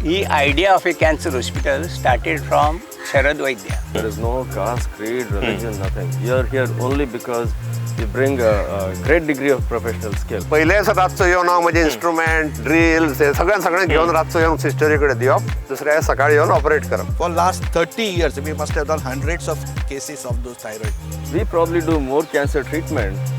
The idea of a cancer hospital started from Sharad Vaidya. There is no caste, creed, religion, nothing. You are here only because you bring a great degree of professional skill. पयलेच रातचो येवन हांव म्हजे instrument, drills हे सगळें सगळें घेवन रातचो येवन सिस्टरी कडेन दिवप, दुसऱ्या सकाळी येवन ऑपरेट करप. For last 30 years, we must have done hundreds of cases of those thyroid. We probably do more cancer treatment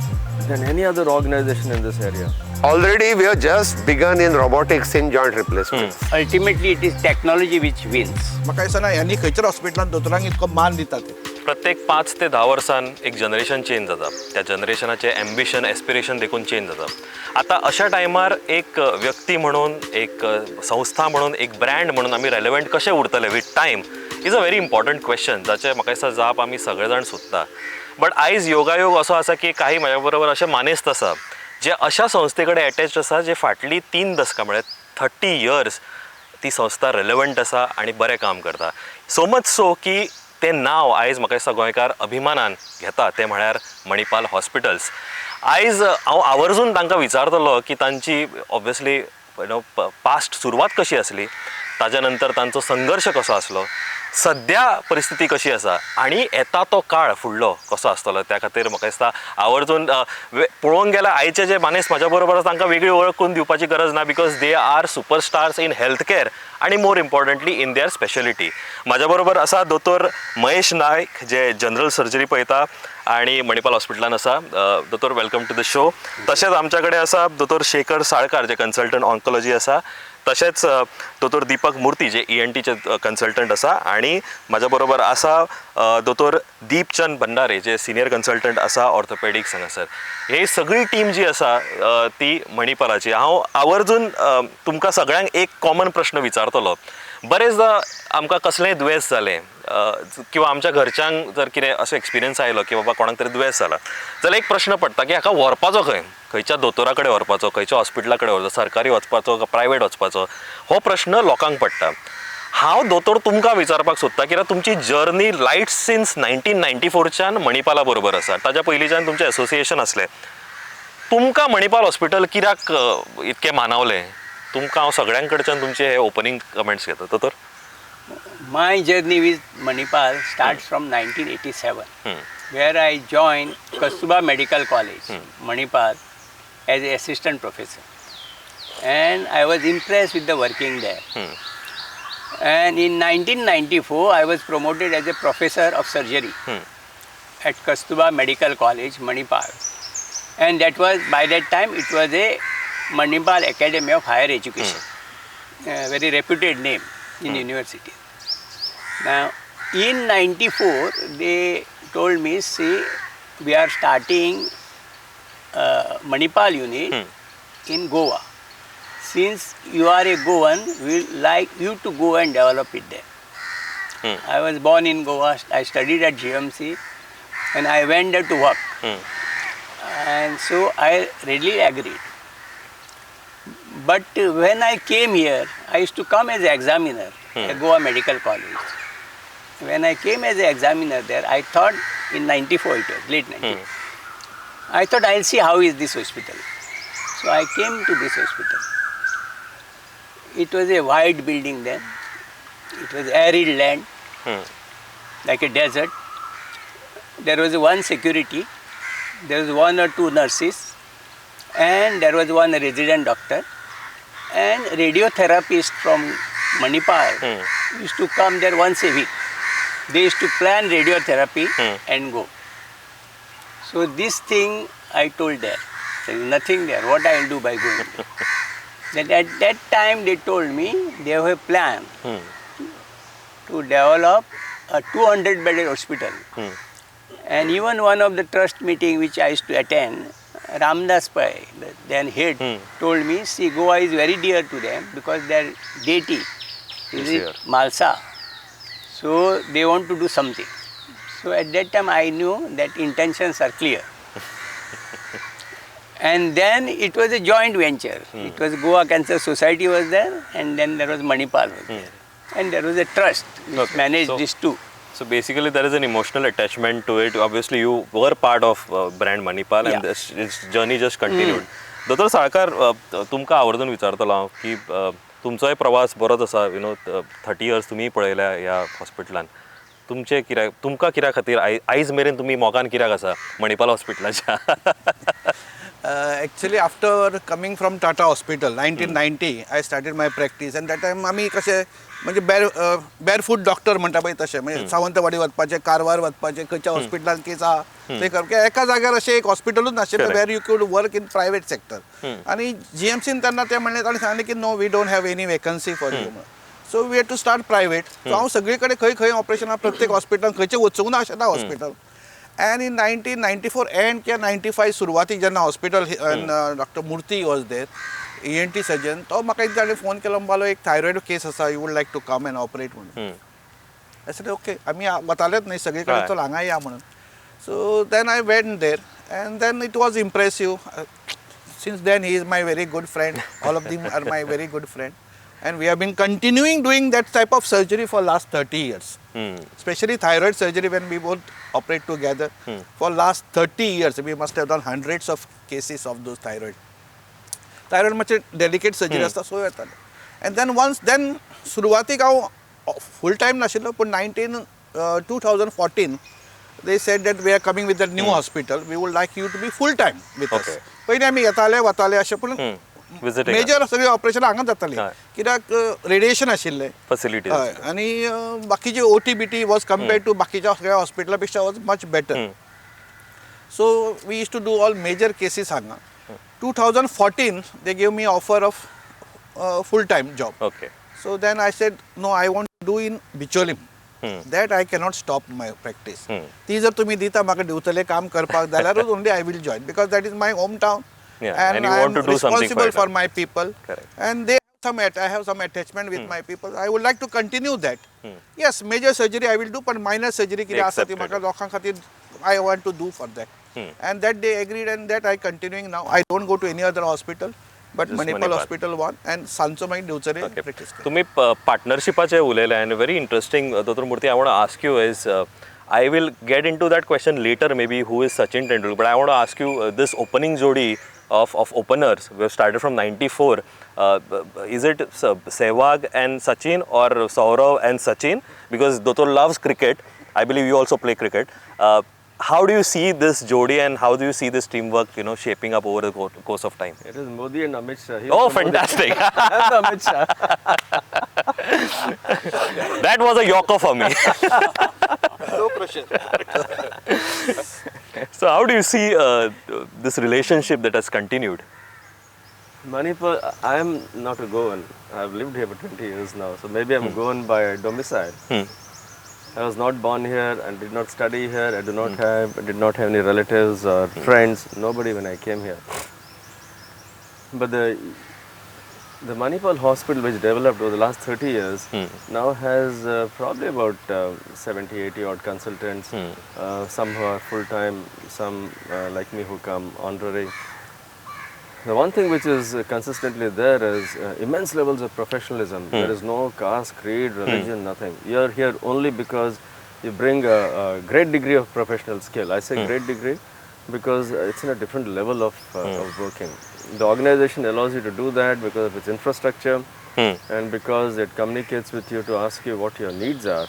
than any other organization in this area. Already we have just begun in robotics in joint replacement. Ultimately, it is technology which wins. म्हाका दिसना ह्यांनी खंयच्याच हॉस्पिटलान दोतोरांक इतको मान दितात ते. प्रत्येक 5 ते 10 वर्सान एक जनरेशन चेंज जाता. त्या जनरेशनाचें एम्बिशन, एस्पिरेशन देखून चेंज जाता. आतां अशा टायमार एक व्यक्ती म्हणून, एक संस्था म्हणून, एक ब्रँड म्हणून आमी रेलेवंट कशें उरतले with time is a very important question, जाचें म्हाका दिसता जाप आमी सगळे जाण सोदता. बट आयज योगायोग असो आसा की काही म्हाज्या बरोबर अशे मानेस्त आसा जे अशा संस्थे कडेन एटॅच्ड आसा, जे फाटलीं 3 दसकां म्हळ्यार 30 इयर्स ती संस्था रेलेवंट आसा आनी बरें काम करता. सो मच सो की तें नांव आयज म्हाका दिसता गोंयकार अभिमानान घेता, तें म्हळ्यार मणिपाल हॉस्पिटल्स. आयज हांव आवर्जून तांकां विचारतलो की तांची ऑब्वियसली you know past सुरवात कशी आसली, ताज्या नंतर तांचो संघर्श कसो आसलो, सद्या परिस्थिती कशी आसा आनी येता तो काळ फुडलो कसो आसतलो. त्या खातीर म्हाका दिसता आवर्जून पळोवंक गेल्यार आयचे जे मानेस्त म्हाज्या बरोबर आसा, तांकां वेगळी वळख करून दिवपाची गरज ना, because they are superstars in health care आनी more importantly in their speciality. म्हाज्या बरोबर आसा दोतोर महेश नायक, जे जनरल सर्जरी पळयता आनी मणिपाल हॉस्पिटलान आसा. दोतोर, welcome to the show. तशेंच आमच्या कडेन आसा दोतोर शेखर साळकार, जे कन्सल्टंट ऑन्कोलॉजी आसा. तशेंच दोतोर दीपक मूर्ती, जे ईएनटीचे कन्सल्टंट आसा. आणि म्हाज्या बरोबर आसा दोतोर दीपचंद भंडारे, जे सिनियर कन्सल्टंट आसा ऑर्थोपेडिक्स हांगासर. ही सगळी टीम जी आसा ती मणिपालाची. हांव आवर्जून तुमकां सगळ्यांक एक कॉमन प्रश्न विचारतलो. बरेचदा आमकां कसलेंय दुयेंस जालें किंवा आमच्या घरच्यांक जर कितें असो एक्सपिरियन्स आयलो की बाबा कोणाक तरी दुयेंस जाला जाल्यार एक प्रश्न पडटा की हाका व्हरपाचो खंय, खंयच्या दोतोरा कडेन व्हरपाचो, खंयच्या हॉस्पिटला कडेन व्हरपाचो, सरकारी वचपाचो काय प्रायवेट वचपाचो, हो प्रश्न लोकांक पडटा. हांव दोतोर तुमकां विचारपाक सोदता, कित्याक तुमची जर्नी लायट सिन्स 1994च्यान मणिपाला बरोबर आसा. ताच्या पयलींच्यान तुमचें एसोसिएशन आसलें. तुमकां मणिपाल हॉस्पिटल कित्याक इतकें मानवलें? तुमकां हांव सगळ्यां कडच्यान तुमचे हे ओपनींग कमेंट्स घेता, दोतोर. My journey with Manipal starts from 1987, where I joined Kasturba Medical College, Manipal, as an assistant professor. And I was impressed with the working there. And in 1994, I was promoted as a professor of surgery at Kasturba Medical College, Manipal. And that was, by that time, it was a Manipal Academy of Higher Education, a very reputed name in university. Now, in 94, they told me, "See, we are starting a Manipal unit in Goa. Since you are a Goan, we like you to go and develop it there." I was born in Goa, I studied at GMC, and I went there to work. And so I readily agreed. But when I came here, I used to come as an examiner at Goa Medical College. When I came as an examiner there, I thought in 94 it was, late 94. I thought, "I'll see how is this hospital." So I came to this hospital. It was a white building then. It was arid land, like a desert. There was one security, there was one or two nurses, and there was one resident doctor, and radiotherapist from Manipal used to come there once a week. They used to plan radiotherapy and go. So this thing I told there. There is nothing there. What I will do by going there? Then at that time they told me they have a plan to develop a 200 bedded hospital. And even one of the trust meeting which I used to attend, Ramdas Pai, the then head, told me, "See, Goa is very dear to them because their deity is here. Malsa. So they want to do something." So at that time I knew that intentions are clear. And then it was a joint venture. It was Goa Cancer Society was there, and then there was Manipal was there. And there was a trust which managed these two. So basically, there is an emotional attachment to it. Obviously, you were part of brand Manipal, and this journey just continued. दोतोर साळकार, तुमकां आवर्जून विचारतलो हांव की तुमचोय प्रवास बरोच आसा, 30 years तुमी पळयल्या ह्या हॉस्पिटलान. तुमचे कित्याक, तुमकां कित्या खातीर आयज मेरेन तुमी मोगान कित्याक आसा मणिपाल हॉस्पिटलाच्या? Actually, after coming from Tata Hospital, 1990, I started my practice, and that time आमी कशे म्हणजे बेअरफूट डॉक्टर म्हणटा पळय तशें, म्हणजे सावंतवाडी वचपाचें, कारवार वचपाचें, खंयच्या हॉस्पिटलान केस आहा ते करप. कित्याक एका जाग्यार अशें एक हॉस्पिटलूच नाशिल्लें where you could work in private sector. आनी जीएमसीन तेन्ना ते म्हणलें, ताणें सांगलें की no, we don't have any vacancy for you, so we had to start private. So हांव सगळे कडेन खंय खंय ऑपरेशनां, प्रत्येक हॉस्पिटलान खंयचें वचूंक ना अशें ना hospital. And in 1994 end किंवा 95 सुरवातीक जेन्ना hospital, Doctor Murthy was there, ENT surgeon, तो म्हाका एक ताणें फोन केलो, म्हणपालो एक थायरॉयड केस आसा, you would like to come and operate म्हणून. I said okay. आमी वतालेच न्हय सगळे कडेन, चल हांगा या म्हणून. So then I went there and then it was impressive. Since then he is my very good friend. All of them are my very good friend, and we have been continuing doing that type of surgery for last 30 years, especially thyroid surgery, when we both operate together. For last 30 years we must have done hundreds of cases of those thyroid. Thyroid मातशें delicate surgery आसता, so येताले. And then once then सुरवातीक हांव full time नाशिल्लो, पूण nineteen 2014 they said that we are coming with the new hospital, we would like you to be full time with us. पयलीं आमी येताले वताले अशें, पूण Visiting. Major सगळीं ऑपरेशन हांगाच जातालीं, कित्याक रेडिएशन आशिल्लें. फॅसिलिटीज. हय, आनी बाकीचे OT BT was compared to बाकीच्या सगळ्या हॉस्पिटला पेक्षा was much better, so we used to do all major cases हांगा. 2014 they gave me offer of full time job. So then I said, no, I want to do in Bicholim. That I cannot stop my practice. ती जर तुम्ही दिता म्हाका दिवतले काम करपाक जाल्यारूच only I will join, because that is my home town And and you I want am to do something for responsible it. For my people. Correct. And they have some I have some attachment with my people. I would like to continue that. Yes, major surgery I will do, पण minor surgery कितें आसा ती Accepted. म्हाका लोकां खातीर I want to do for that. And that they agreed and that I continuing now. I don't go to any other hospital but Just Manipal Manipal. Hospital one and सांजचो मागीर दिवचले practice करता. तुम्ही पार्टनरशिपाचे उलयले and very interesting, Dr. Murthy. I want ask you is, I will get into that question later, maybe who is Sachin Tendulkar, but I want ask you this opening जोडी of openers we have started from 94. Is it Sehwag and Sachin or Saurav and Sachin? Because Dr. loves cricket. I believe you also play cricket. How do you see this jodi and how do you see this teamwork shaping up over the course of time? It is Modi and Amit Shah. He is Oh, the Modi. Fantastic. I'm the Amit Shah. That was a yorker for me. No pressure. So, how do you see this relationship that has continued? Manipal, I am not a Goan. I've lived here for 20 years now, so maybe I'm Goan by domicile. I was not born here and did not study here. I do not have, did not have any relatives or friends, nobody when I came here. But the Manipal Hospital, which developed over the last 30 years, now has probably about 70, 80 odd consultants, some who are full time, some like me who come honorary. The one thing which is consistently there is immense levels of professionalism. There is no caste, creed, religion, nothing. You are here only because you bring a great degree of professional skill. I say great degree because it's in a different level of working. The organization allows you to do that because of its infrastructure and because it communicates with you to ask you what your needs are.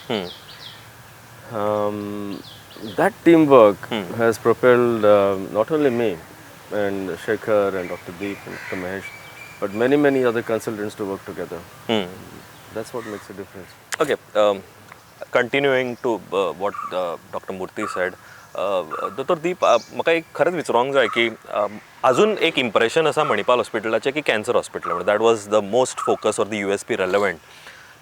That teamwork has propelled not only me and Shekhar and Dr. Deep and Dr. Mahesh, but many, many other consultants to work together. That's what makes a difference. Okay, continuing to what Dr. Murthy said, Dr. Deep, म्हाका एक खरेंच विचारूंक जाय की अजून एक impression आसा मणिपाल हॉस्पिटलाचें की कॅन्सर हॉस्पिटल, म्हणजे that was the most focus or the USP relevant.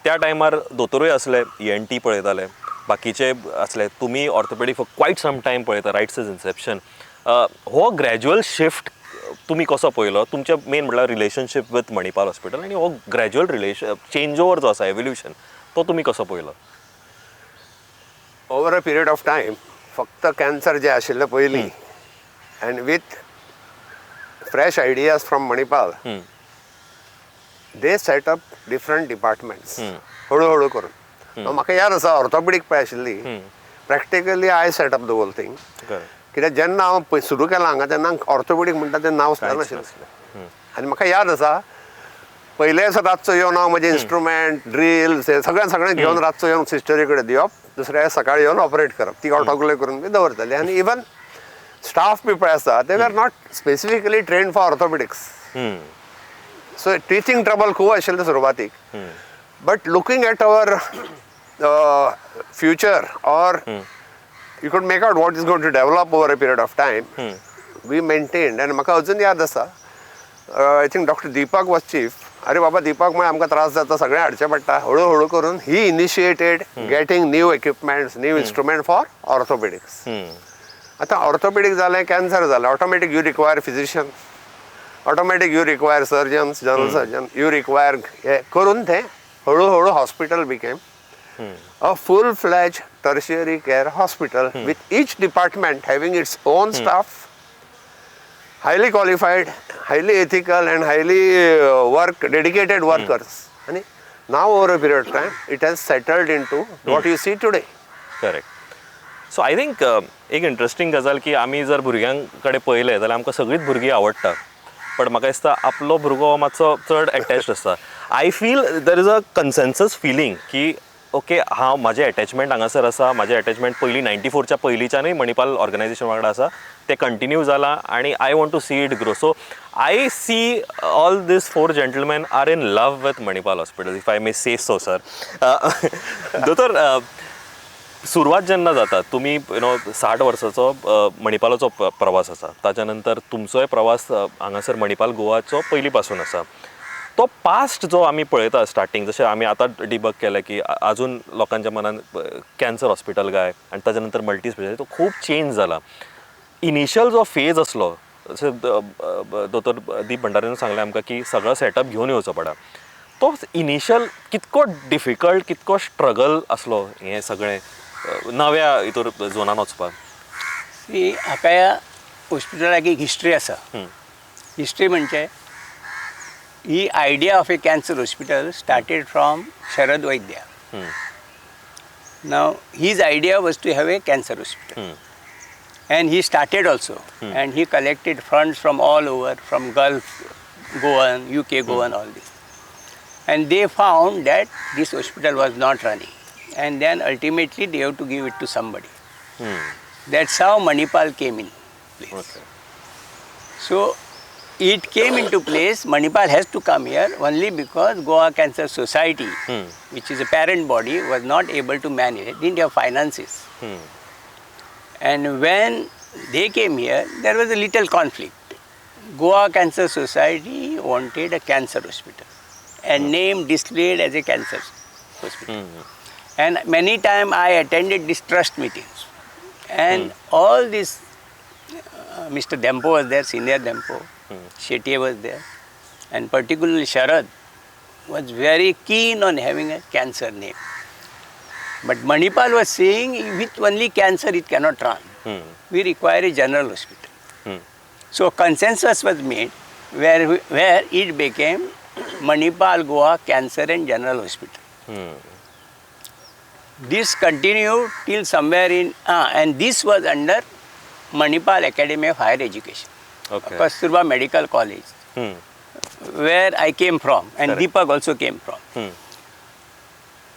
त्या टायमार दोतोरूय आसले, ईएनटी पळयताले, बाकीचे आसले, तुमी orthopedic for quite some time पळयता, रायट सिन्स इन्सेप्शन. हो ग्रॅज्युअल शिफ्ट तुमी कसो पळयलो, तुमचें मेन म्हटल्यार रिलेशनशीप विथ मणिपाल हॉस्पिटल, आनी हो ग्रॅज्युअल रिलेशन चेंज ओवर जो आसा, एवोल्युशन, तो तुमी कसो पळयलो? Over a period of time फक्त कॅन्सर जे आशिल्ले पयलीं and with fresh ideas from Manipal, they set up different departments हळू हळू करून. म्हाका याद आसा, ऑर्थोपेडीक पळय आशिल्ली, practically I set up the whole thing. कित्याक जेन्ना हांव पळय सुरू केलां हांगा तेन्ना ऑर्थोपेडीक म्हणटा तें नांव सुद्दां कांयच नाशिल्लें. आनी म्हाका याद आसा, पयलेच रातचो येवन हांव म्हजे इन्स्ट्रुमेंट, ड्रिल्स हे सगळें सगळें घेवन रातचो येवन सिस्टरी कडेन दिवप, दुसऱ्या सकाळी येवन ऑपरेट करप, ती ऑटोक्लेव करून बी दवरताली. आनी इवन स्टाफ बी पळय आसा, they are not specifically trained for orthopedics, so teaching trouble खूब आशिल्लें सुरवातीक. But looking at our future, or you could make out what is going to develop over a period of time, we maintained. आनी म्हाका अजून याद आसा, I think Doctor Deepak was chief. अरे बाबा दीपक म्हळ्यार आमकां त्रास जाता, सगळें हाडचें पडटा. हळू हळू करून he initiated getting new equipments, new instrument for orthopedics. आतां ऑर्थोपेडीक जालें, कॅन्सर जालें, automatic you require physician, automatic you require surgeons, general surgeon you require. हे करून तें हळू हळू hospital became a full fledged tertiary care hospital with each department having its own staff, highly qualified, highly ethical, and highly work dedicated workers. And now, over a period of time, it has settled into what you see today. Correct. So I think एक interesting गजाल की आमी जर भुरग्यां कडेन पळयलें जाल्यार आमकां सगळींच भुरगीं आवडटा, बट म्हाका दिसता आपलो भुरगो मातसो चड एटॅच्ड आसता. I feel there is a consensus feeling की ओके, हांव म्हाजें एटॅचमेंट हांगासर आसा, म्हाजें एटॅचमेंट पयलीं 94च्या पयलींच्यानूय मणिपाल ऑर्गनायझेशन वांगडा आसा, तें कंटिन्यू जालां आनी I want to see it grow. So I see all these four gentlemen are in love with Manipal Hospital, if I may say so, sir. दोतोर, सुरवात जेन्ना जाता, तुमी 60 वर्साचो मणिपालाचो प्रवास आसा, ताच्या नंतर तुमचोय प्रवास हांगासर मणिपाल गोवाचो पयलीं पासून आसा. तो पास्ट जो आमी पळयता, स्टार्टींग जशें आमी आतां डिबग केलें की अजून लोकांच्या मनान कॅन्सर हॉस्पिटल काय आनी ताच्या नंतर मल्टी स्पेशलिटी, तो खूब चेंज जाला. इनिशियल जो फेज आसलो, जशें दोतोर दीप भंडारीन सांगलें आमकां की सगळो सेटअप घेवन येवचो पडा, तो इनिशियल कितको डिफिकल्ट, कितको स्ट्रगल आसलो हें सगळें नव्या हितूर झोनान वचपाक? सी, हाका ह्या हॉस्पिटलाक एक हिस्ट्री आसा. हिस्ट्री म्हणजे ही idea of a cancer hospital started from Sharad Vaidya. Now, his idea was to have a cancer hospital. And he started also. And he collected funds from all over, from Gulf, Goan, UK, Goan, all this. And they found that this hospital was not running. And then ultimately they have to give it to somebody. That's how Manipal came in place. So it came into place, Manipal has to come here only because Goa Cancer Society, which is a parent body, was not able to manage it, didn't have finances. And when they came here, there was a little conflict. Goa Cancer Society wanted a cancer hospital and name displayed as a cancer hospital. And many times I attended these trust meetings. And all this, Mr. Dempo was there, senior Dempo, Shetty was there, and particularly Sharad was very keen on having a cancer name. But Manipal was saying with only cancer it cannot run. We require a general hospital. So consensus was made where it became Manipal Goa Cancer and General Hospital. This continued till somewhere in, and this was under Manipal Academy of Higher Education, Kasturba Medical College, where I came from, and Correct. Deepak also came from.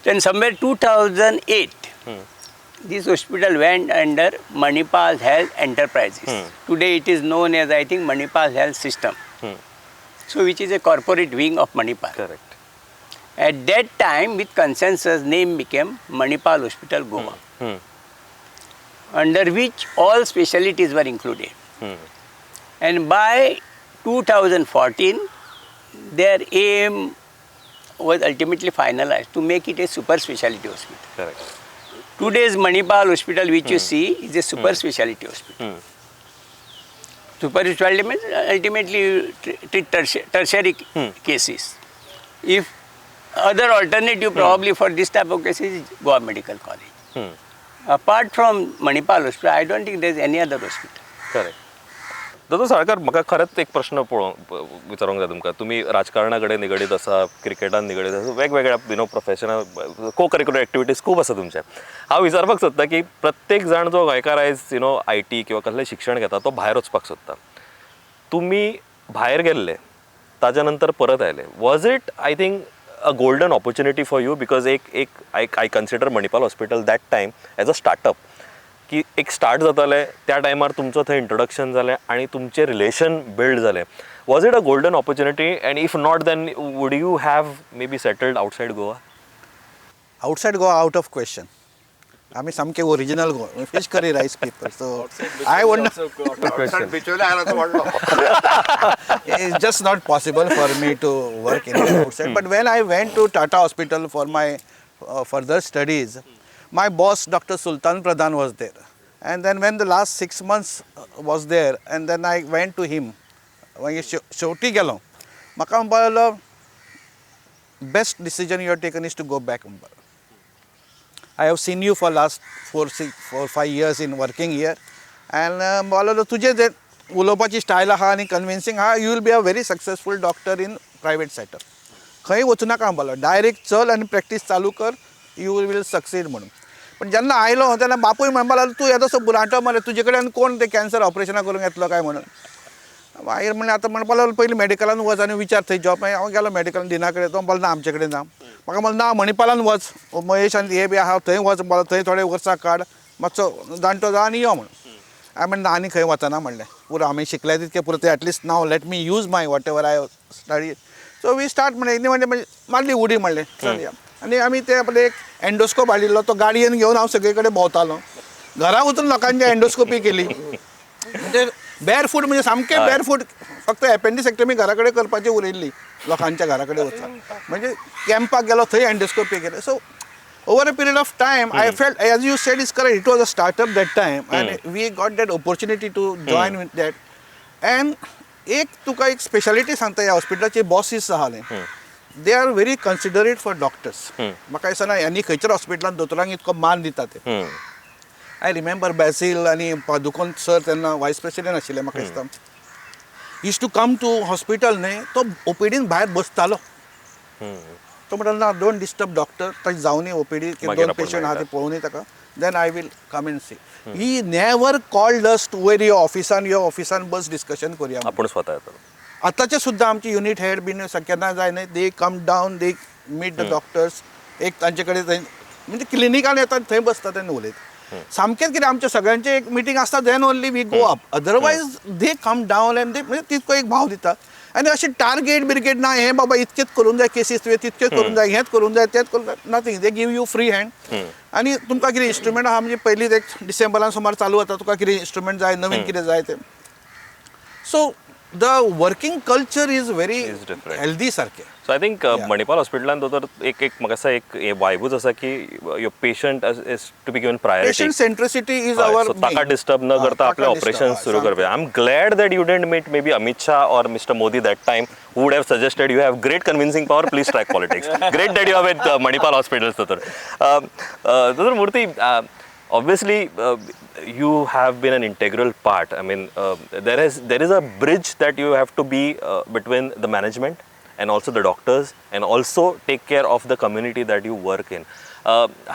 Then somewhere 2008, this hospital went under Manipal Health Enterprises. Today it is known as, I think, Manipal Health System. So which is a corporate wing of Manipal. Correct. At that time, with consensus, name became Manipal Hospital Goa, under which all specialties were included. And by 2014, their aim was ultimately finalized to make it a super specialty hospital. Correct. Today's Manipal Hospital, which you see, is a super specialty hospital. Super specialty means ultimately you treat tertiary cases. If other alternative probably for this type of cases is Goa Medical College. Apart from Manipal Hospital, I don't think there is any other hospital. Correct. दोतोर साळकार, म्हाका खरेंच एक प्रश्न पळोवंक विचारूंक जाय तुमकां. तुमी राजकारणा कडेन निगडीत आसा, क्रिकेटान निगडीत आसा, वेगवेगळ्या प्रोफेशनल को करिक्युलर एक्टिविटीज खूब आसा तुमचे. हांव विचारपाक सोदता की प्रत्येक जाण जो गोंयकार आयज IT किंवा कसलें शिक्षण घेता तो भायर वचपाक सोदता. तुमी भायर गेल्ले, ताज्या नंतर परत आयले. Was it, I think, a golden opportunity for you? Because एक एक I I consider Manipal Hospital that time as a startup, की एक स्टार्ट जातालें त्या टायमार तुमचो थंय इंट्रोडक्शन जालें आनी तुमचें रिलेशन बिल्ड जालें. Was it a golden opportunity, and if not, then would you have maybe settled outside Goa? Outside Goa, out of question. आमी सामके original Goa, fish curry rice people, so I won't. बिचोले आयला तो व्हडलो. It's just not possible for me to work anywhere outside. But when I went to Tata Hospital for my further studies, my boss, Dr. Sultan Pradhan, was there. And then when the last 6 months was there, and then I went to him. मागीर शेवटी गेलो, म्हाका म्हणपाक लागलो, "Best decision you have taken is to go back," म्हणपाक. "I have seen you for last 4, 6, 4, 5 years in working here and," म्हणपाक लागलो, "तुजें जें उलोवपाची स्टायल आहा आनी कन्विन्सींग आहा, you will be a very successful doctor in private sector. खंय वचूं नाका," म्हणपाक लागलो, "डायरेक्ट चल आनी प्रॅक्टीस चालू कर, you will succeed," म्हणून. पण जेन्ना आयलो तेन्ना बापूय म्हणपाक लागलो, "तूं येदोसो बुरांटो मरे, तुजे कडेन कोण ते कॅन्सर ऑपरेशनां करूंक येतलो काय?" म्हणून. मागीर म्हणलें, आतां म्हणपाक लागलो, "पयलीं मेडिकलान वच आनी विचार थंय जॉब." मागीर हांव गेलो मेडिकल डिना कडेन. तो म्हणलो, "ना, आमचे कडेन ना." म्हाका म्हणलें, "ना, मणिपालान वच, महेश आनी हे बी आहा, थंय वच," म्हणलो, "थंय थोडे वर्सां काड, मातसो जाणटो जा आनी यो," म्हणून. हांवें म्हणलें, "ना, आनी खंय वचना," म्हणलें, "पुरो, आमी शिकले तितकें पुरो तें. At least now let me use my whatever I study." So we start म्हणलें, म्हणजे म्हणजे मारली उडी, म्हणलें चल या. आनी आमी ते आपले एक एंडोस्कोप हाडिल्लो, तो गाडयेन घेवन हांव सगळे कडेन भोंवतालो. घरा वचून लोकांची एंडोस्कोपी केली. म्हणजे बेअरफूट, म्हणजे सामकें बेअरफूट. फक्त एपेंडिसेक्टमी घरा कडेन करपाची उरिल्ली, लोकांच्या घरा कडेन वचून. म्हणजे कॅम्पाक गेलो, थंय एंडोस्कोपी केली. So over a period of time, I felt, as you said is correct, it was a startup that time and we got that opportunity to join with that. And एक तुका एक स्पेशालिटी सांगता, ह्या हॉस्पिटलाचे बॉसीस आहाले, they are very considerate for doctors. म्हाका दिसना आनी खंयच्याच हॉस्पिटलान दोतोरांक इतको मान दिता ते. I remember Basil आनी पादुकोन सर तेन्ना वायस प्रेसिडेंट आशिल्ले म्हाका दिसता, used to come to hospital न्ही, तो ओपीडीन भायर बसतालो. तो म्हणटालो, "ना, don't disturb doctor, तशें जावनी ओपीडी, मागीर दोन आपूण पेशंट आहा ते मेळटा. पळोवनी ताका, then I will come and see." He never called us to वयर यो ऑफिसान, यो ऑफिसान बस डिस्कशन करूया. आपूण स्वता येतलो. आतांचे सुद्दां आमचे युनीट हेड बीन केन्ना जाय न्ही, they come down, they meet the doctors. एक तांचे कडेन थंय म्हणजे क्लिनिकान येतात, थंय बसतात आनी उलयतात. सामकेंच कितें आमच्या सगळ्यांचे एक मिटींग आसता, then only we go up, otherwise they come down and they म्हणजे तितको एक भाव दिता. आनी अशें टार्गेट बिर्गेट ना, हें बाबा इतकेच करूंक जाय केसीस, तुवें तितकेच करूंक जाय, हेंच करूंक जाय, तेंच करूंक जाय, nothing. They give you free hand. आनी तुमकां कितें इन्स्ट्रुमेंट आहा, म्हणजे पयलींच एक डिसेंबरान सुमार चालू जाता, तुका कितें इन्स्ट्रुमेंट जाय, नवीन कितें जाय तें. So the working culture is very Is different. Healthy सारकें. सो I think Manipal हॉस्पिटलान दोतोर एक एक म्हाका दिसता एक वायबूच आसा की your patient is to be given priority. Patient centricity is our so ताका डिस्टर्ब न करता आपले ऑपरेशन सुरू करपा. I am glad that you didn't meet maybe Amit Shah or Mister Modi that time, who would have suggested, "You have great convincing power, please try politics." Great that you have at Manipal Hospitals, Doctor. Dr. Murthy, obviously you have been an integral part. I mean, there is a bridge that you have to be between the management and also the doctors, and also take care of the community that you work in.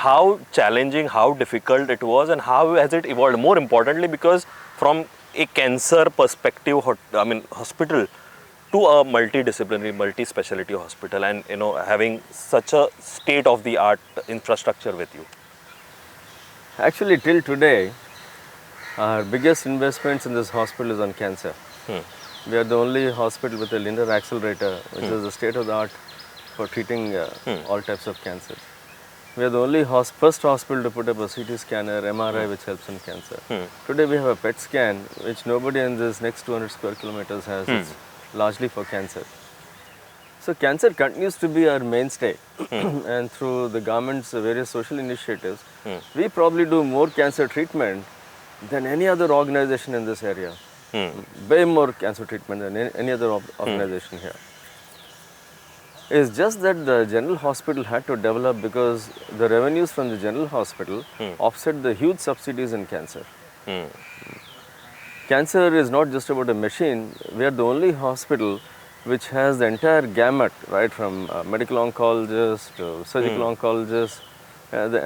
How challenging, how difficult it was, and how has it evolved? More importantly, because from a cancer perspective, I mean, hospital to a multidisciplinary, multi-speciality hospital, and having such a state-of-the-art infrastructure with you. Actually, till today, our biggest investments in this hospital is on cancer. We are the only hospital with a linear accelerator, which is the state of the art for treating all types of cancers. We are the only first hospital to put up a CT scanner, MRI, which helps in cancer. Today we have a PET scan, which nobody in this next 200 square kilometers has. It's largely for cancer. So cancer continues to be our mainstay, and through the government's various social initiatives, we probably do more cancer treatment than any other organization in this area. Way more cancer treatment than any other organization here. It's just that the general hospital had to develop because the revenues from the general hospital offset the huge subsidies in cancer. Cancer is not just about a machine. We are the only hospital which has the entire gamut, right, from medical oncologists to surgical oncologists, the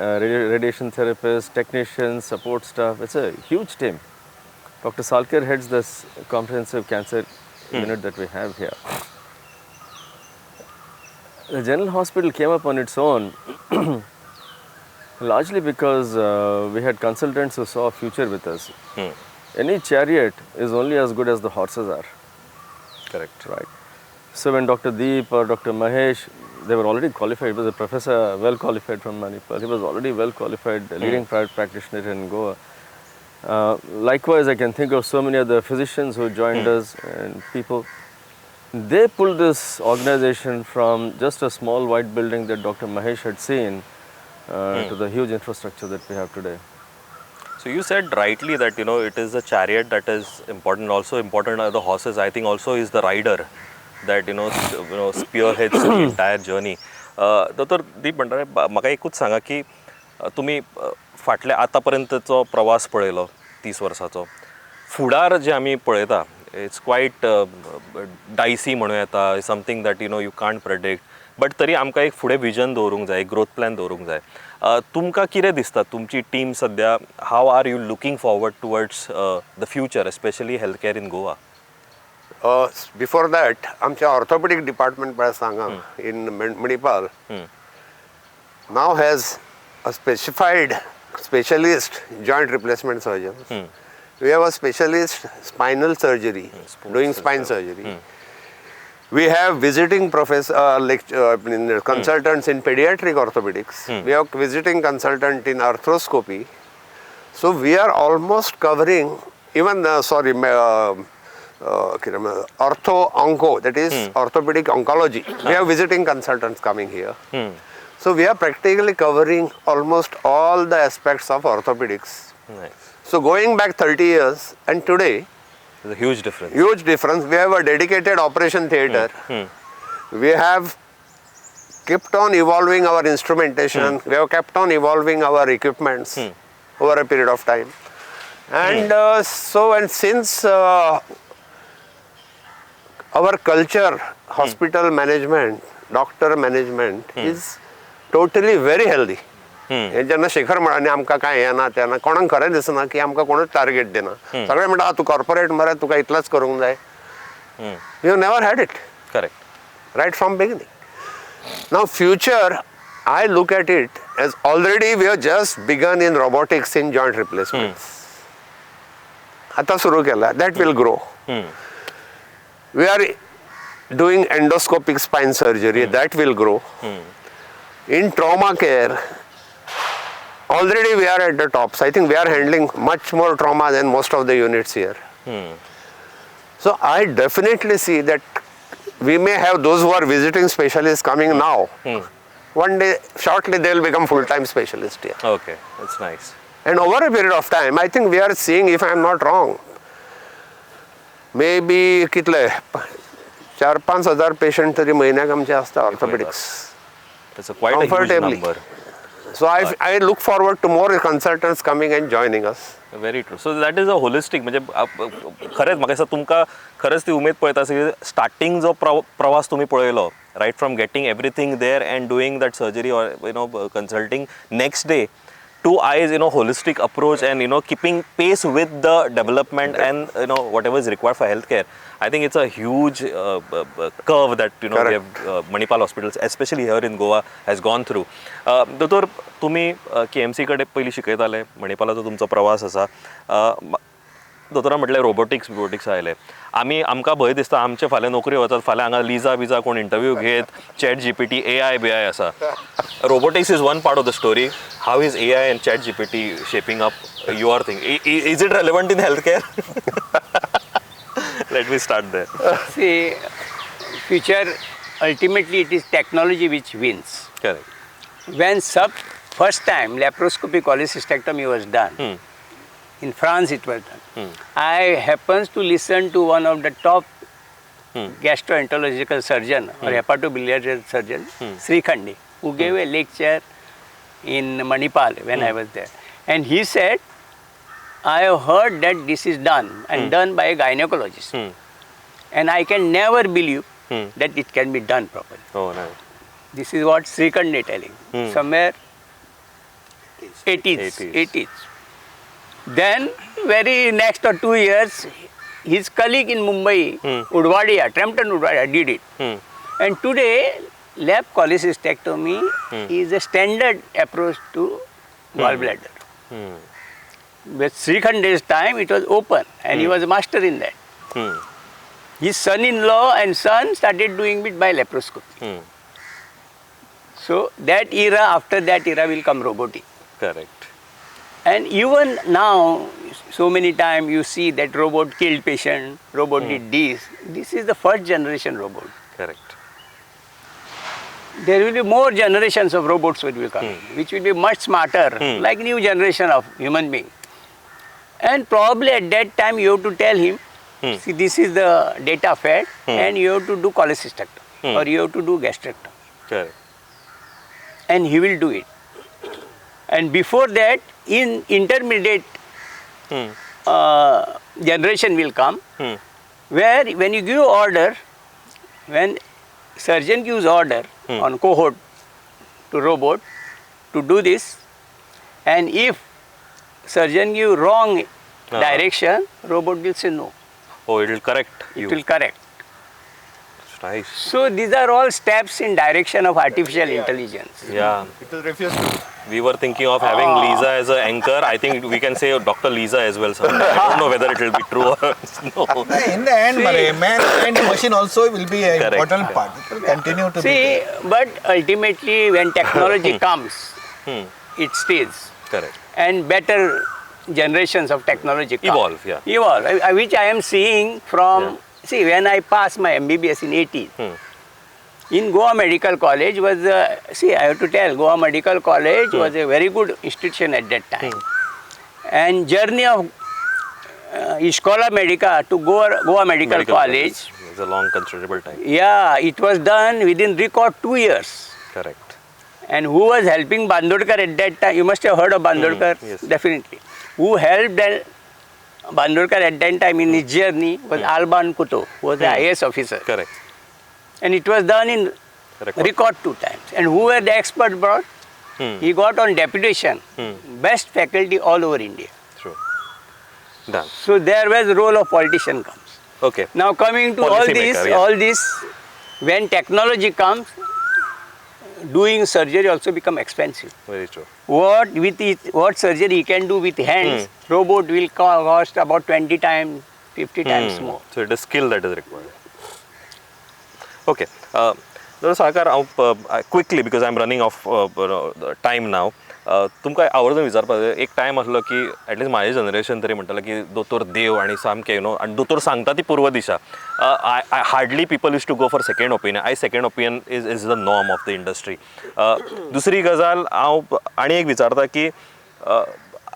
radiation therapists, technicians, support staff. It's a huge team. Dr. Salkar heads this comprehensive cancer unit that we have here. The General Hospital came up on its own largely because we had consultants who saw a future with us. Any chariot is only as good as the horses are. Correct. Right. So when Dr. Deep or Dr. Mahesh, they were already qualified. He was a professor, well qualified from Manipal. He was already well qualified, leading private practitioner in Goa. Likewise, I can think of so many other physicians who joined us and people. They pulled this organization from just a small white building that Dr. Mahesh had seen to the huge infrastructure that we have today. So you said rightly that it is the chariot that is important. Also important are the horses. I think also is the rider that spearheads the entire journey. दोतोर दीप भंडारे, म्हाका एकूच सांगा की तुमी फाटल्या आतां पर्यंतचो प्रवास पळयलो 30 वर्साचो, फुडार जे आमी पळयता it's quite dicey म्हणूं येता, something that you can't predict, but तरी आमकां एक फुडें विजन दवरूंक जाय, एक ग्रोथ प्लॅन दवरूंक जाय. तुमकां कितें दिसता तुमची टीम सद्या, how are you looking forward towards the future, especially health care in Goa? Before that आमच्या ऑर्थोपेडीक डिपार्टमेंट पळय सांगा in Manipal now has a specified specialist joint replacement surgeon. We have a specialist spinal surgery, doing spine surgery. We have visiting professor, consultants in pediatric orthopedics. We have visiting consultant in arthroscopy. So we are almost covering even ortho onco, that is orthopedic oncology. We have visiting consultants coming here. So we are practically covering almost all the aspects of orthopedics. Nice. So going back 30 years and today, There's a huge difference. Huge difference. We have a dedicated operation theater. We have kept on evolving our instrumentation. We have kept on evolving our equipments over a period of time. And since our culture, hospital management, doctor management is totally very healthy. हे जेन्ना शेखर म्हणा आमकां कांय हें ना तें ना, कोणाक खरें दिसना की आमकां कोणूच टार्गेट दिना. सगळे म्हणटा तूं कॉर्पोरेट मरे, तुका इतलेंच करूंक जाय. You never had it. Correct. Right from beginning. Now future, I look at it as already we have just begun in robotics in joint replacements. आतां सुरू केला, that will grow. We are doing endoscopic spine surgery, that will grow. In trauma care, already we are at the tops. I think we are handling much more trauma than most of the units here. So I definitely see that we may have those who are visiting specialists coming now. One day, shortly, they will become full-time specialists here. Okay, that's nice. And over a period of time, I think we are seeing, if I am not wrong, maybe कितले 4-5 हजार patient तरी म्हयन्याक आमचे आसता orthopedics. That's a quite a huge number. So I look forward to more consultants coming and joining us. Very true. So that is a holistic, म्हणजे खरेंच म्हाका दिसता तुमकां खरेंच ती उमेद पळयता आसतना स्टार्टींग जो प्रवास तुमी पळयलो, right from getting everything there and doing that surgery or consulting next day to eyes holistic approach and keeping pace with the development and whatever is required for health care. I think it's a huge curve that we have Manipal Hospitals, especially here in Goa, has gone through. दोतोर, तुमी KMC कडेन पयलीं शिकयताले, मणिपालाचो तुमचो प्रवास आसा. दोतोरान म्हटलें रोबोटिक्स बिबोटिक्स आयले, आमकां भंय दिसता आमचे फाल्यां नोकरी वचत, फाल्यां हांगा लिजा बिजा कोण इंटरव्यू घेत, chat GPT AI BI आसा. Robotics is one part of the story. How is AI and chat GPT shaping up your thing? Is it relevant in health care? Let me start there. See, future, ultimately it is technology which wins. Correct. When first time laparoscopic cholecystectomy was done, in France it was done. I happens to listen to one of the top gastroenterological surgeon or hepatobiliary surgeon, Srikhande, who gave a lecture in Manipal when I was there. And he said, I have heard that this is done and done by a gynecologist. And I can never believe that it can be done properly. Oh, nice. This is what Srikhande telling. Somewhere 80s. Then very next or 2 years, his colleague in Mumbai, Udwadia, Trampton Udwadia, did it. And today, Lap cholecystectomy is a standard approach to gallbladder. With Shrikhande's time, it was open, and he was a master in that. His son-in-law and son started doing it by laparoscopy. So that era, after that era will come robotic. Correct. And even now, so many times you see that robot killed patient, robot did this. This is the first generation robot. Correct. There will be more generations of robots which will come, which will be much smarter, like new generation of human being. And probably at that time you have to tell him, see, this is the data fed, and you have to do cholecystectomy or you have to do gastrectomy. Correct. And he will do it. And before that, in intermediate generation will come, where when you give order, when surgeon gives order on cohort to robot to do this, and if surgeon give wrong direction, robot will say no. Oh, it will correct you. It will correct. That's nice. So these are all steps in direction of artificial intelligence. Yeah. It will refuse to. We were thinking of having Lisa as an anchor. I think we can say Dr. Lisa as well someday. I don't know whether it will be true or no. In the end, See, man and machine also will be an Correct. important part. It will continue to be See, but ultimately when technology comes, it stays. Correct. And better generations of technology come. Evolve, yeah. Evolve, which I am seeing from, see, when I passed my MBBS in 80s, in Goa Medical College was, see, I have to tell, Goa Medical College was a very good institution at that time. And journey of Iskola Medica to Goa Medical College. It's a long, considerable time. Yeah, it was done within record 2 years. Correct. And who was helping Bandodkar at that time? You must have heard of Bandodkar, Yes. Definitely. Who helped Bandodkar at that time in his journey was Alban Kuto, who was the IAS officer. Correct. And it was done in record 2 times. And who were the expert brought? He got on deputation, best faculty all over India. True. Done. So there was role of politician comes. Okay. Now coming to Policy all this, maker, yeah. all this, when technology comes, doing surgery also become expensive. Very true. What with it, what surgery he can do with hands, robot will cost about 20 times, 50 times more. So it is skill that is required. Okay. Dr. Salkar, quickly, because I am running off time now. तुमकां आवर्जून विचारपाक जाय, एक time आसलो की at least म्हाजे generation तरी म्हणटालें की दोतोर देव आनी सामकें you know, आनी दोतोर सांगता ती पूर्व दिशा. I hardly people use to go for second opinion. I second opinion is the norm of the industry. दुसरी गजाल हांव आनी एक विचारता की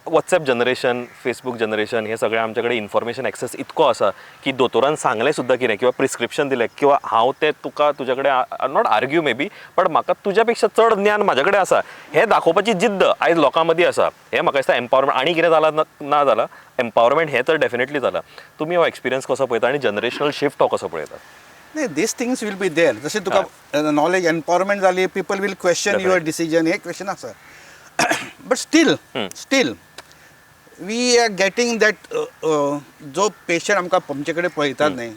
वॉट्सएप जनरेशन, फेसबूक जनरेशन, हे सगळें आमचे कडेन इन्फॉर्मेशन एक्सेस इतको आसा की दोतोरान सांगलें सुद्दां कितें किंवा प्रिस्क्रिप्शन दिलें किंवा हांव तें तुका तुज्या कडेन not argue may be, but म्हाका तुज्या पेक्षा चड ज्ञान म्हाज्या कडेन आसा हें दाखोवपाची जिद्द आयज लोकां मदीं आसा. हें म्हाका दिसता एम्पावरमेंट आनी कितें जालां ना जालां, एम्पावरमेंट हें तर डेफिनेटली जालां. तुमी हो एक्सपिरियन्स कसो पळयता आनी जनरेशनल शिफ्ट हो कसो पळयता? नाही, these things will be there. जशें तुका नॉलेज एम्पावरमेंट जाली, people will question your decision, hey question आसा. But still still we are getting that जो पेशंट आमकां आमचे कडेन पळयतात न्ही,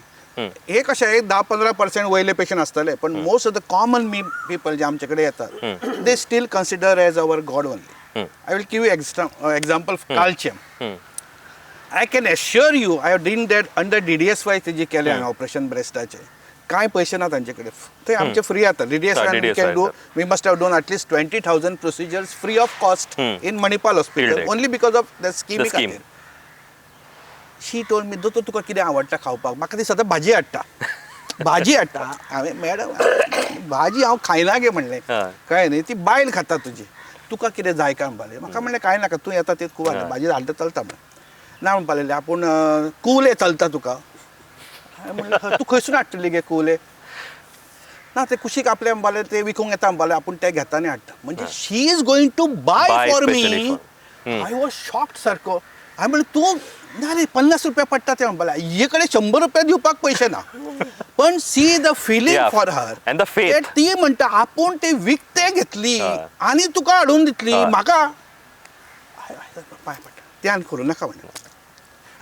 हे कशें एक 10-15% वयले पेशंट आसतले, पण most of the common me people जे आमचे कडेन येतात, they still consider as our god only. I will give you example कालचें. I can assure you, I have done that under DDSY तेजी केलें हांवें ऑपरेशन ब्रेस्टाचें. कांय पयशे ना तांचे कडेन, ते आमचे फ्री जाता. DDSY can do, we must have done at least 20,000 procedures free of cost in Manipal hospital, only because of the स्किमी खातीर. शी टोल्ड मी, दोतोर तुका कितें आवडटा खावपाक? म्हाका ती सदां भाजी हाडटा, भाजी हाडटा. हांवें मॅडम भाजी हांव खायना गे म्हणलें, कळ्ळें न्ही, ती बायल खाता तुजी, तुका कितें जाय काय म्हणपालें. म्हाका म्हणलें कांय नाका, तूं येता तें खूब हाडटा, भाजी हाडटा चलता म्हणलें. ना म्हणपाक लागलें, आपूण कुवले चलता तुका? हांवें म्हणलें तूं खंयसून हाडटली गे कुवले? ना ते कुशीक आपले म्हणपाले ते विकूंक येता म्हणपाले, आपूण ते घेता आनी हाडटा. म्हणजे she is going to buy for me. I was shocked सारको. हांवें म्हणलें तूं ना रे 50 रुपया पडटा ते म्हणपाले, हे कडेन 100 रुपया दिवपाक पयशे ना. पण see the feeling for her and the faith. ती म्हणटा आपूण ते विकते घेतली आनी तुका हाडून दितली म्हाका. पांय पडटा, ध्यान करूं नाका म्हणलें.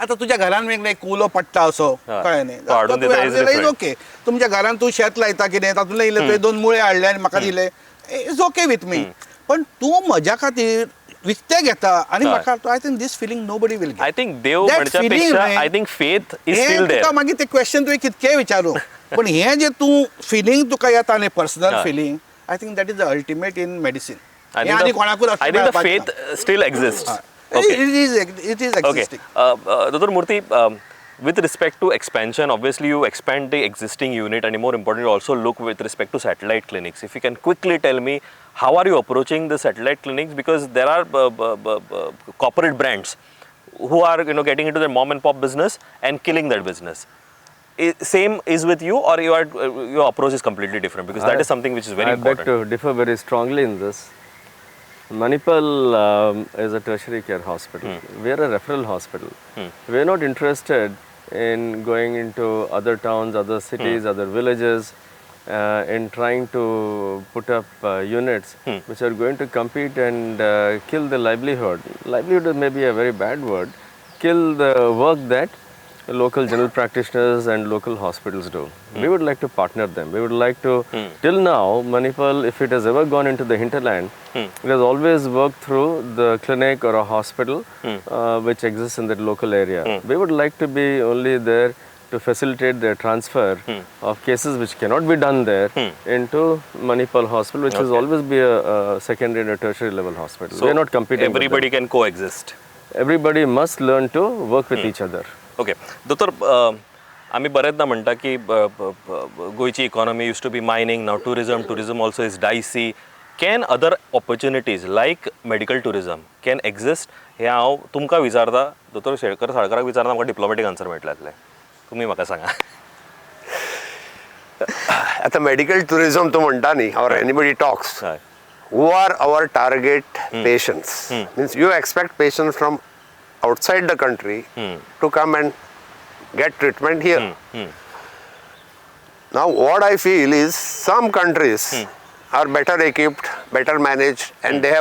आतां तुज्या घरान एक कुलो पडटा असो, कळ्ळें न्ही? तो हाडून दिता is different. Okay, तुमच्या घरान तूं शेत लायता कितें, तातूंतलें इल्लें तुवें दोन मुळे हाडले आनी म्हाका दिले, is okay with me. पण तूं म्हज्या खातीर विकतें घेता आनी म्हाका, I think this feeling nobody will. I think देव म्हणच्या पेक्षा I think faith is still there. तुका मागीर ते क्वेश्चन तुवें कितकेय विचारू, पण हें जे तूं फिलींग तुका येता न्ही, personal feeling, I think that is the ultimate in medicine. I think the faith still exist. It is existing. Doctor Murthy, with respect to expansion, obviously you expand the existing unit, and more importantly also look with respect to satellite clinics. If you can quickly tell me, how are you approaching the satellite clinics? Because there are corporate brands who are, you know, getting into the mom and pop business and killing that business. Same is with you, or your approach is completely different? Because that is something which is very important. I beg to differ very strongly in this. Manipal is a tertiary care hospital. We are a referral hospital. We are not interested in going into other towns, other cities, other villages, in trying to put up units which are going to compete and kill the livelihood. Livelihood may be a very bad word. Kill the work that local general practitioners and local hospitals do. We would like to partner them. We would like to, till now, Manipal, if it has ever gone into the hinterland, it has always worked through the clinic or a hospital which exists in that local area. We would like to be only there to facilitate their transfer of cases which cannot be done there into Manipal Hospital, which will always be a secondary and a tertiary level hospital. So we are not competing. Everybody can coexist. Everybody must learn to work with each other. Okay. Doctor, आमी बरेचदा म्हणटा की गोंयची economy used to be mining, now tourism, tourism also is dicey. Can other opportunities like medical tourism can exist? हें हांव तुमकां विचारता, दोतोर शेळकर साळकराक विचारता, म्हाका डिप्लोमॅटीक आन्सर मेळटलें जातलें, तुमी म्हाका सांगा. आतां मेडिकल टुरिजम तूं म्हणटा न्ही, or anybody talks, who are our target patients? Means you expect patients from outside the country to come and get treatment here. Now what I feel is some countries are better equipped, better managed, and they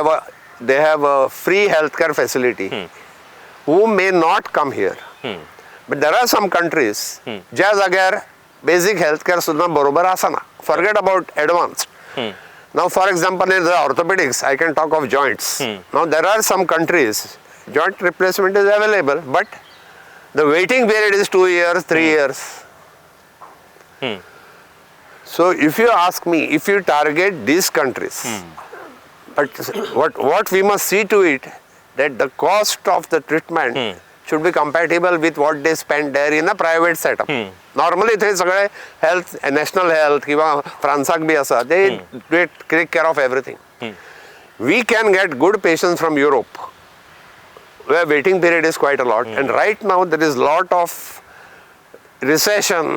have a free healthcare facility who may not come here. But there are some countries ज्या जाग्यार basic healthcare सुद्धा बरोबर आसना. Forget about advanced. Now for example in the orthopedics, I can talk of joints. Now there are some countries joint replacement is available, but the waiting period is 2 years, 3 years. So if you ask me, if you target these countries, but what we must see to it, that the cost of the treatment should be compatible with what they spend there in a private setup. Normally, they सगळे health, national health, किंवा फ्रांसाक बी आसा, they take care of everything. We can get good patients from Europe, where waiting period is quite a lot, and right now there is lot of recession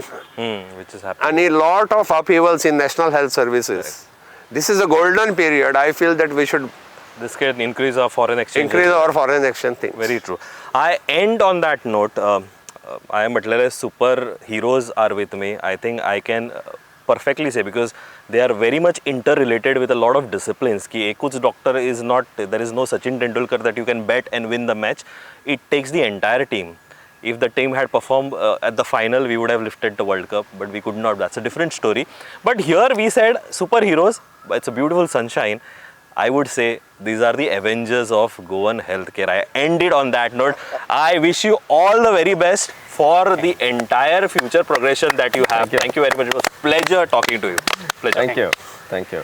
which is happening, and a lot of upheavals in national health services. Correct. This is a golden period. I feel that we should This can increase our foreign exchange. Increase our foreign exchange things. Very true. I end on that note. I am म्हटलेले super heroes are with me. I think I can perfectly say, because they are very much interrelated with a lot of disciplines. Ki ekuch doctor is not, there is no Sachin Tendulkar that you can bet and win the match. It takes the entire team. If the team had performed at the final, we would have lifted the World Cup, but we could not. That's a different story. But here we said superheroes, it's a beautiful sunshine. I would say these are the Avengers of Goan healthcare. I ended on that note. I wish you all the very best for the entire future progression that you have. Thank you. Thank you very much. It was a pleasure talking to you. Pleasure. Thank you. Thank you.